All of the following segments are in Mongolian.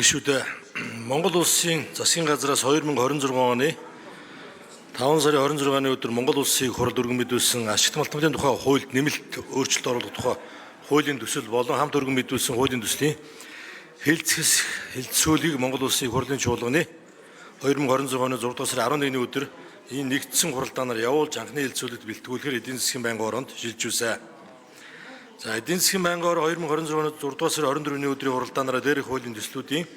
Гишүүдээ, Монгол Улсын засгийн газраас 2026 оны 5 сарын 26-ны өдөр Монгол Улсын их хурал өргөн мэдүүлсэн ашигт малтмалын тухай хуульд нэмэлт өөрчлөлт оруулах тухай хуулийн төсөл болон хамт өргөн мэдүүлсэн хуулийн төслийн хэлцэс хэлцүүлгийг Монгол Улсын их хурлын чуулганы 2026 оны 6 дугаар сарын 11-ний өдөр энэ нэгдсэн хуралдаанаар явуулж анхны хэлцүүлэгт бэлтгүүлэхээр эдийн засгийн байнгын ороонд шилжүүлсэн. За, эдийн засгийн байнгын ороо 2026 оны 6 дугаар сарын 24-ний өдрийн хуралдаанаараа дээрх хуулийн төслүүдийн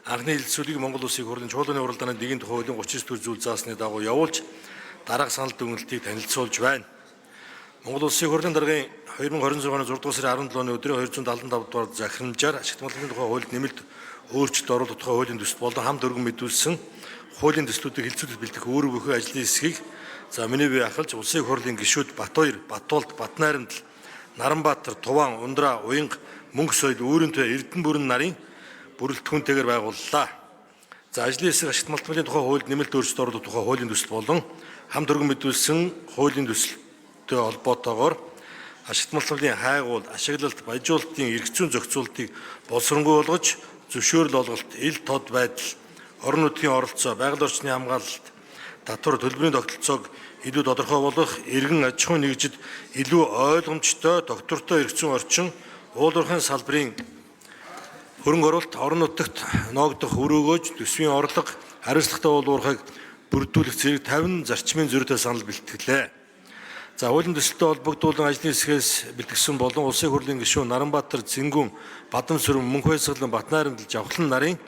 анхны хэлцүүлгийг Монгол Улсын их хурлын чуулганы хуралдааны нэгэн тухай хуулийн 39 төр зүйл заасны дагуу явуулж дараах санал дүгнэлтийг танилцуулж байна. Монгол Улсын их хурлын даргын 2026 оны 6 дугаар сарын 17-ны өдрийн 275 дугаар захирамжаар ашигт малын тухай хуульд нэмэлт өөрчлөлт оруулах тухай хуулийн төсөл болон хамт өргөн мэдүүлсэн хуулийн төслүүдийг хэлцүүлэх бэлтгэх үүрэг бүхий ажлын хэсгийг за миний бие ахалж Улсын их хурлын гишүүд Батбаяр, Батулд, Батнайрамдал, Наранбаатар, Туван, Ундраа, Уянга, Мөнх соёл, Үүрэнтэй, Эрдэнэ бүрэн нарын бүрэлдэхүүнтэйгээр байгууллаа. За, ажлын хэсэг ашигт малтмалын тухай хуульд нэмэлт өөрчлөлт оруулах тухай хуулийн төсөл болон хамт өргөн мэдүүлсэн хуулийн төсөлтэй холбоотойгоор ашигт малтмалын хайгуул, ашиглалт, баяжуулалтын эрх зүйн зохицуултыг боловсронгүй болгож зөвшөөрөл олголт, ил тод байдал, орон нутгийн оролцоо, байгаль орчны хамгаалалт, татвар төлбөрийн тогтолцоог илүү тодорхой болгох, иргэн аж ахуйн нэгжид илүү ойлгомжтой, тогтвортой эрх зүйн орчин, уулуурхайн салбарын хөрөнгө оруулалт, орон нутагт ноогдох өрөөгөөж, төсвийн орлого, хариуцлагатай уулуурхайг бүрдүүлэх зэрэг 50 зарчмын зөрүүтэй санал бэлтгэлээ. За, хуулийн төсөлтөд холбогдуулан ажлын хэсгээс бэлтгэсэн болон Улсын хурлын гишүүн Наранбаатар, Зэнгүүн, Бадамсүрэн, Мөнхбаясгалан, Батнайрамдал, Жавхлан нарын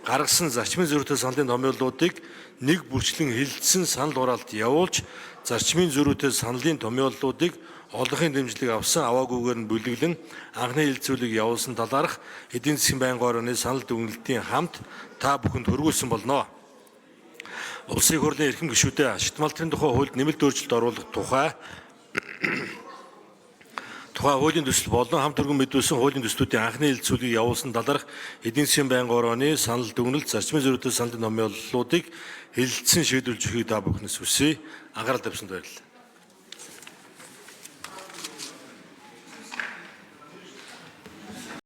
гаргасан зарчмын зөрүүтэй саналын томьёоллуудыг нэг бүрчлэн хэлэлцсэн санал хураалт явуулж зарчмын зөрүүтэй саналын томьёоллуудыг олонхын дэмжлэг авсан аваагүйгээр нь бүлэглэн анхны хэлэлцүүлгийг явуулсан талаарх эдийн засгийн байнгын орооны санал дүгнэлтийн хамт та бүхэнд хөргүүлсэн болно. Улсын их хурлын эрхэм гишүүдээ, ашигт малтын тухай хуульд нэмэлт өөрчлөлт оруулах тухай хуулийн төсөл болон хамт өргөн мэдүүлсэн хуулийн төслүүдийн анхны хэлэлцүүлгийг явуулсан талаарх эдийн засгийн байнгын орооны санал дүгнэлт, зарчмын зөрүүтэй саналын томьёоллуудыг хэлэлцсэн шийдвэрлэж өгөхийг та бүхнээс хүсье. Анхаарал тавьсанд баярлалаа.